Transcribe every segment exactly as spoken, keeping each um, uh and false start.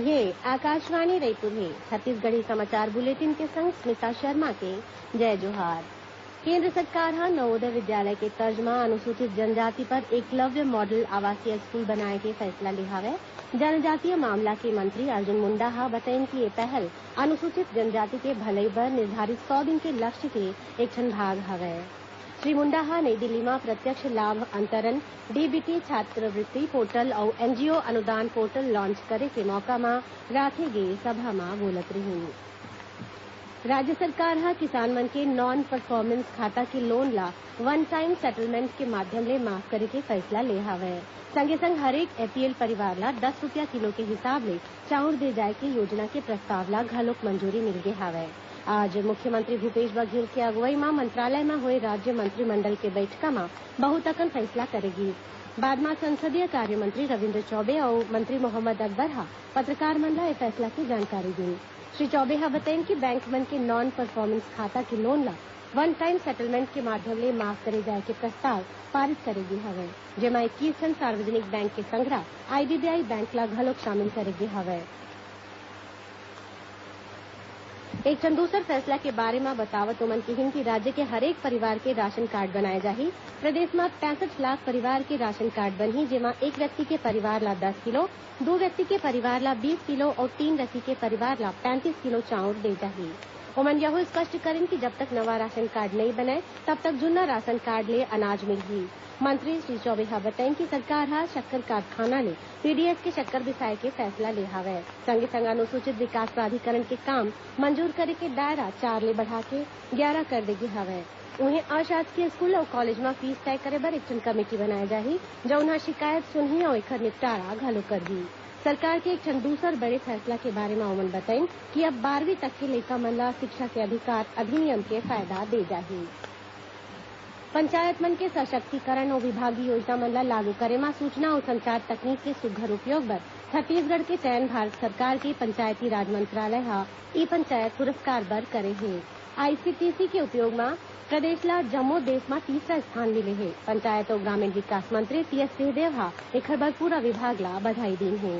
ये आकाशवाणी रईपुर हे। छत्तीसगढ़ी समाचार बुलेटिन के संग स्मिता शर्मा के जय जोहार। केंद्र सरकार ह नवोदय विद्यालय के तर्ज म अनुसूचित जनजाति पर एकलव्य मॉडल आवासीय स्कूल बनाए के फैसला ले हावय। जनजातीय मामला के मंत्री अर्जुन मुंडा ह बतइन कि ये पहल अनुसूचित जनजाति के भलई बर निर्धारित सौ दिन के लक्ष्य के एक ठन भाग हवय। श्री मुंडा ह नई दिल्ली म प्रत्यक्ष लाभ अंतरण, डीबीटी, छात्रवृत्ति पोर्टल अउ एनजीओ अनुदान पोर्टल लॉन्च करे के मौका म राखे गे सभा म बोलत रिहीन। राज्य सरकार ह किसान मन के नॉन परफॉर्मेंस खाता के लोन ला वन टाइम सेटलमेंट के माध्यम ले माफ करे के फैसला ले हावय। संगे संग हरेक एपीएल परिवार ला दस रुपया किलो के हिसाब ले चाउर दे जाय के योजना के प्रस्ताव ला घलोक मंजूरी मिल गे हावय। आज मुख्यमंत्री भूपेश बघेल के अगुवई म मंत्रालय म होए राज्य मंत्रिमंडल के बैठका म बहुत अकन फैसला करे गिस। बाद म संसदीय कार्य मंत्री रविंद्र चौबे अउ मंत्री मोहम्मद अकबर ह पत्रकार मन ला ए फैसला के जानकारी दीन। श्री चौबे ह बतइन कि बैंक मन के नॉन परफॉर्मेंस खाता के लोन ला वन टाइम सेटलमेंट के माध्यम ले माफ करे जाय के प्रस्ताव पारित करे गे हवय, जेमा इक्कीस ठन सार्वजनिक बैंक के संघरा आईडीबीआई बैंक ला घलोक शामिल करे गे हवय। एक ठन दूसर फैसला के बारे म बतावत ओमन किहिन कि राज्य के हरेक परिवार के राशन कार्ड बनाए जाही। प्रदेश म पैंसठ लाख परिवार के राशन कार्ड बनही, जेमा एक व्यक्ति के परिवार ला दस किलो, दू व्यक्ति के परिवार ला बीस किलो अउ तीन व्यक्ति के परिवार ला पैंतीस किलो चाउर दे जाही। ओमन यहू स्पष्ट करिन कि जब तक नवा राशन कार्ड नइ बनय, तब तक जुन्ना राशन कार्ड ले अनाज मिलही। मंत्री श्री चौबे ह बतइन कि सरकार ह शक्कर कारखाना ले पीडीएस के शक्कर बिसाए के फैसला ले हावय। संगे संग अनुसूचित विकास प्राधिकरण के काम मंजूर करे के दायरा चार ले बढ़ा के ग्यारा कर दे गे हावय। उहें, अशासकीय स्कूल अउ कॉलेज म फीस तय करे बर एक ठन कमेटी बनाए जाही, जउन ह शिकायत सुनही अउ एखर निपटारा घलो करही। सरकार के एक ठन दूसर बड़े फैसला के बारे म ओमन बतइन कि अब बारहवीं तक के लइका मन ला शिक्षा के अधिकार अधिनियम के फायदा दे जाही। पंचायत मन के सशक्तिकरण अउ विभागीय योजना मन ला लागू करे म सूचना अउ संचार तकनीक के सुघ्घर उपयोग बर छत्तीसगढ़ के चयन भारत सरकार के पंचायती राज मंत्रालय ह ई पंचायत पुरस्कार बर करे हे। आईसीटीसी के उपयोग म प्रदेश ला जम्मो देश म तीसरा स्थान मिले हे। पंचायत अउ ग्रामीण विकास मंत्री टीएस सिंहदेव ह एखर बर पूरा विभाग ला बधाई दीन हे।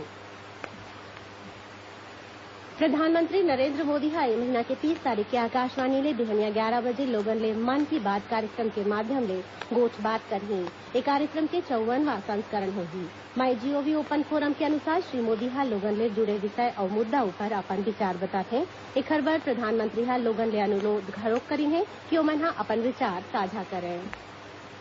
प्रधानमंत्री नरेंद्र मोदी ह ए महीना के तीस तारीख के आकाशवाणी ले बिहनिया ग्यारा बजे लोगन ले मन की बात कार्यक्रम के माध्यम ले गोठबात करही। ए कार्यक्रम के चौवनवां संस्करण होही। माई जीओवी ओपन फोरम के अनुसार श्री मोदी ह लोगन ले जुड़े विषय अउ मुद्दा उपर अपन विचार बताथे। एखर बर प्रधानमंत्री ह लोगन ले अनुरोध घलोक करिन हे कि ओमन ह अपन विचार साझा करय।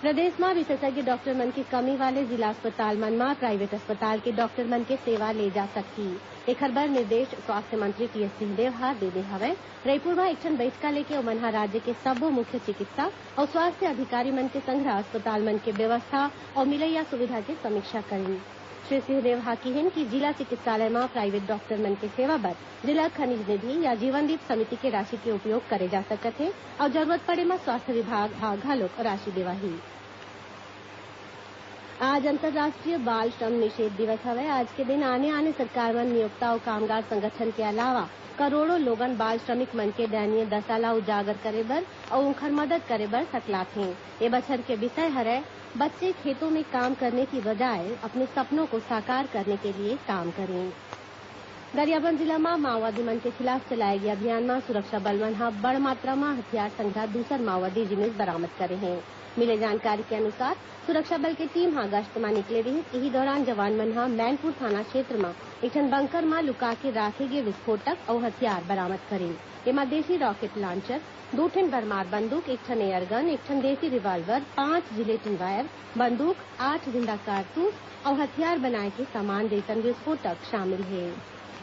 प्रदेश म विशेषज्ञ डॉक्टर मन के कमी वाले जिला अस्पताल मन म प्राइवेट अस्पताल के डॉक्टर मन के सेवा ले जा सकही। एखर बर निर्देश स्वास्थ्य मंत्री टीएस सिंहदेव ह दे दे हवय। रईपुर म एक ठन बइठका लेके ओमन ह राज्य के सब्बो मुख्य चिकित्सा अउ स्वास्थ्य अधिकारी मन के संघरा अस्पताल मन के व्यवस्था अउ मिलइया सुविधा के समीक्षा करिन। श्री सिंहदेव ह किहिन कि जिला चिकित्सालय म प्राइवेट डॉक्टर मन के सेवा बर जिला खनिज निधि या जीवन दीप समिति के राशि के उपयोग करे जा सकत हे अउ जरूरत पड़े म स्वास्थ्य विभाग ह घलोक राशि देवाही। आज अंतर्राष्ट्रीय बाल श्रम निषेध दिवस हवय। आज के दिन आने-आने सरकार मन नियोक्ता अउ कामगार संगठन के अलावा करोड़ों लोगन बाल श्रमिक मन के दयनीय दशा ला उजागर करे बर अउ उंखर मदद करे बर सकलाथें। ए बछर के विषय हरय, बच्चे खेतों में काम करने की बजाय अपने सपनों को साकार करने के लिए काम करें। गरियाबंद जिला म माओवादी मन के खिलाफ चलाए गे अभियान म सुरक्षा बल मन ह बड़ मात्रा म हथियार संघरा दूसर माओवादी जिनिस बरामद करे हे। मिले जानकारी के अनुसार, सुरक्षा बल के टीम ह गश्त म निकले रिहिस। इही दौरान जवान मन ह मैनपुर थाना क्षेत्र म एक ठन बंकर म लुका के राखे गे विस्फोटक अउ हथियार बरामद करिन। एमा देसी रॉकेट लॉन्चर, दू ठन भरमार बंदूक, एक ठन एयर गन, एक ठन देसी रिवाल्वर, पांच जिलेटिन वायर बंदूक, आठ जिंदा कारतूस अउ हथियार बनाए के सामान जइसन विस्फोटक शामिल हे।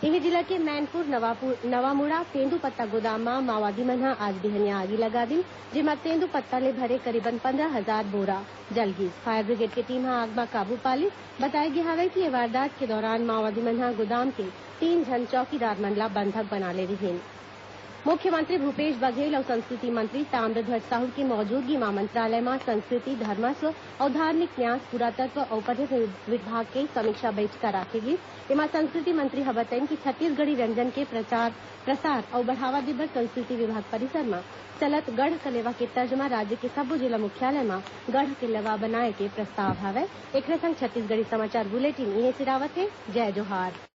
इही जिला के मैनपुर नवापुर, नवामुड़ा तेंदूपत्ता गोदाम म माओवादी मन ह आज बिहनिया आगी लगा दिन, जेमा तेंदूपत्ता ले भरे करीबन पंद्रह हजार बोरा जल गिस। फायर ब्रिगेड के टीम ह आग म काबू पा लिस। बताए गे हावय कि ये वारदात के दौरान माओवादी मन ह गोदाम के तीन झन चौकीदार मन ला बंधक बना ले रिहिन। मुख्यमंत्री भूपेश बघेल अउ संस्कृति मंत्री ताम्रध्वज साहू के मौजूदगी म मंत्रालय म संस्कृति, धर्मस्व अउ धार्मिक न्यास, पुरातत्व अउ पर्यटन विभाग के समीक्षा बैठका राखे गिस। एमा संस्कृति मंत्री ह बतइन कि छत्तीसगढ़ी व्यंजन के प्रचार प्रसार अउ बढ़ावा देबर संस्कृति विभाग परिसर म चलत गढ़ कलेवा के तर्ज म राज्य के सब्बो जिला मुख्यालय म गढ़ कलेवा बनाए के प्रस्ताव हवय। एखरे संग छत्तीसगढ़ी समाचार बुलेटिन इहें सिरावत हे। जय जोहार।